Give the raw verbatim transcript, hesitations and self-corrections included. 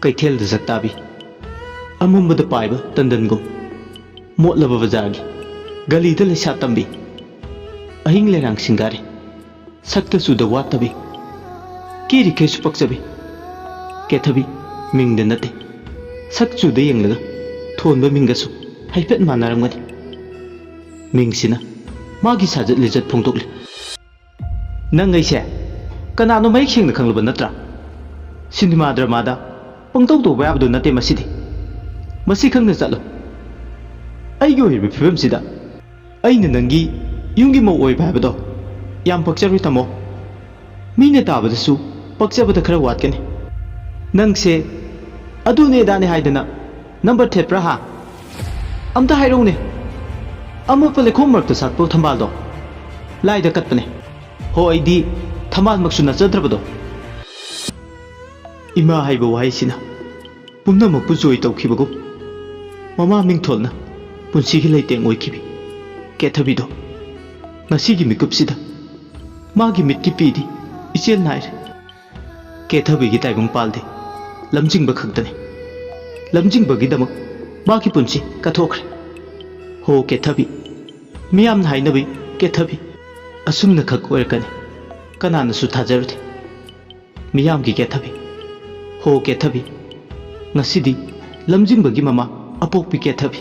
ꯀꯩꯊꯦꯜꯗ ꯆꯥꯛꯇꯥꯕꯤ, ꯑꯃꯝꯕꯗ ꯄꯥꯏꯕ ꯇꯟꯗꯟꯒꯨꯝ, ꯃꯣꯠꯂꯕ ꯕꯖꯥꯔꯒꯤ ꯒꯂꯤꯗ ꯂꯩꯁꯥ ꯇꯝꯕꯤ, ꯑꯍꯤꯡ ꯂꯩꯔꯥꯡ ꯁꯤꯡꯒꯥꯔꯦ, ꯁꯛꯇ ꯆꯨꯗ ꯋꯥꯠꯇꯕꯤ, ꯀꯦꯔꯤꯈꯩꯁꯨ ꯄꯛꯆꯕꯤ꯫ ꯀꯦꯊꯕꯤ ꯃꯤꯡꯗ ꯅꯠꯇꯦ, ꯁꯛ ꯆꯨꯗ ꯌꯦꯡꯂꯒ ꯊꯣꯟꯕ ꯃꯤꯡꯒꯁꯨ ꯍꯥꯏꯐꯦꯠ ꯃꯥꯟꯅꯔꯝꯒꯅꯤ꯫ ꯃꯤꯡꯁꯤꯅ ꯃꯥꯒꯤ ꯁꯥꯖꯠ ꯂꯤꯆꯠ ꯐꯣꯡꯗꯣꯛꯂꯤ꯫ ꯅꯪ ꯑꯩꯁꯦ ꯀꯅꯥꯅꯣ ꯃꯌꯦꯛ ꯁꯦꯡꯅ ꯈꯪꯂꯕ ꯅꯠꯇ꯭ꯔꯥ? ꯁꯤꯅꯦꯃꯥ ꯗ꯭ꯔꯃꯥꯗ ꯄꯪꯇꯧ ꯇꯧꯕ ꯌꯥꯕꯗꯨ ꯅꯠꯇꯦ ꯃꯁꯤꯗꯤ꯫ ꯃꯁꯤ ꯈꯪꯅ ꯆꯠꯂꯣ꯫ ꯑꯩꯒꯤ ꯑꯣꯏꯔꯤꯕ ꯐꯤꯕꯝꯁꯤꯗ ꯑꯩꯅ ꯅꯪꯒꯤ ꯌꯨꯝꯒꯤ ꯃꯧ ꯑꯣꯏꯕ ꯍꯥꯏꯕꯗꯣ ꯌꯥꯝ ꯄꯛꯆꯔꯣꯏ, ꯇꯥꯃꯣ꯫ ꯃꯤꯅ ꯇꯥꯕꯗꯁꯨ ꯄꯛꯆꯕꯗ ꯈꯔ ꯋꯥꯠꯀꯅꯤ꯫ ꯅꯪꯁꯦ ꯑꯗꯨꯅꯦ ꯑꯗꯥꯅꯦ ꯍꯥꯏꯗꯅ ꯅꯝꯕꯔ ꯊꯦꯠꯄ꯭ꯔꯥ, ꯍꯥ? ꯑꯝꯇ ꯍꯥꯏꯔꯛꯎꯅꯦ꯫ ꯑꯃꯣꯠꯄ ꯂꯩꯈꯣꯝ ꯃꯔꯛꯇ ꯁꯥꯠꯄ ꯊꯝꯕꯥꯜꯗꯣ ꯂꯥꯏꯗ ꯀꯠꯄꯅꯦ꯫ ꯍꯣ, ꯑꯩꯗꯤ ꯊꯝꯕꯥꯜꯃꯛꯁꯨ ꯅꯠꯆꯗ꯭ꯔꯕꯗꯣ꯫ ꯏꯃꯥ ꯍꯥꯏꯕ ꯋꯥꯍꯩꯁꯤꯅ ꯄꯨꯝꯅꯃꯛꯄꯨ ꯖꯣꯏ ꯇꯧꯈꯤꯕꯒꯨꯝ, ꯃꯃꯥ ꯃꯤꯡꯊꯣꯜꯅ ꯄꯨꯟꯁꯤꯒꯤ ꯂꯩꯇꯦꯡ ꯑꯣꯏꯈꯤꯕꯤ ꯀꯦꯊꯕꯤꯗꯣ ꯉꯁꯤꯒꯤ ꯃꯤꯀꯨꯞꯁꯤꯗ ꯃꯥꯒꯤ ꯃꯤꯠꯀꯤ ꯄꯤꯗꯤ ꯏꯆꯦꯜ ꯅꯥꯏꯔꯦ꯫ ꯀꯦꯊꯕꯤꯒꯤ ꯇꯥꯏꯕꯪ ꯄꯥꯜꯗꯤ ꯂꯝꯖꯤꯡꯕ ꯈꯛꯇꯅꯤ꯫ ꯂꯝꯖꯤꯡꯕꯒꯤꯗꯃꯛ ꯃꯥꯒꯤ ꯄꯨꯟꯁꯤ ꯀꯠꯊꯣꯛꯈ꯭ꯔꯦ꯫ ꯍꯣ ꯀꯦꯊꯕꯤ, ꯃꯤꯌꯥꯝꯅ ꯍꯥꯏꯅꯕꯤ ꯀꯦꯊꯕꯤ, ꯑꯁꯨꯝꯅ ꯈꯛ ꯑꯣꯏꯔꯛꯀꯅꯤ꯫ ꯀꯅꯥꯅꯁꯨ ꯊꯥꯖꯔꯨꯗꯦ꯫ ꯃꯤꯌꯥꯝꯒꯤ ꯀꯦꯊꯕꯤ, ꯍꯣ ꯀꯦꯊꯕꯤ, ꯉꯁꯤꯗꯤ ꯂꯝꯖꯤꯡꯕꯒꯤ ꯃꯃꯥ ꯑꯄꯣꯛꯄꯤ ꯀꯦꯊꯕꯤ꯫